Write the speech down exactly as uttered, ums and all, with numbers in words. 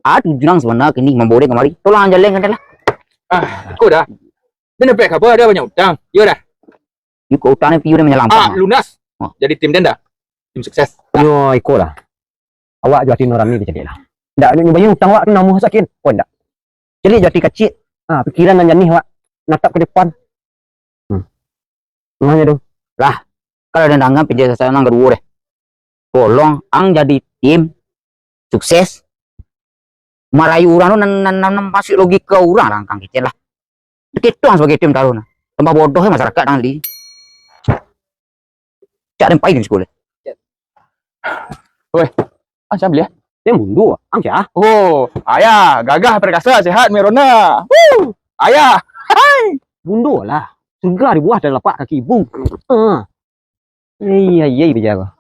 Ah, tujuan ang sabananyo kini mambawa den kamari. Tolong ang jalehkan lah. Ah, iko Da. Den dapek kaba Da banyak utang. Iyo Da. Iko utang ni piyo den manyalampak. Ah, lunas. Ah. Jadi tim den Da. Tim sukses. Yo, iko lah. Awak jo ati nurani dicaliak lah. Ndak nyo bayia utang awak tu namo sakin. Ko ndak. Caliak jo ati kacik. Ah, pikiran nan janih awak natap ka depan. Hmm. Nah, tu. Lah, kalau den danga penjelasan ang kaduo deh. Tolong ang jadi tim sukses. Marayu urang tu nan, nan, nan, nan masuak logika urang lah, ang kecek lah. Kito ang sabagai tim taruh nah. Tambah bodoh masarakaik dang li. Cak den pai di sikolah. Weh, ah, siapa dia? Dia mundur, ang siapa? Oh, ayah, gagah perkasa, sehat merona. Wuh, ayah. Hai. Mundur lah. Surga dibuah dalam lapak kaki ibu. Ah. Iya, iya, bicara.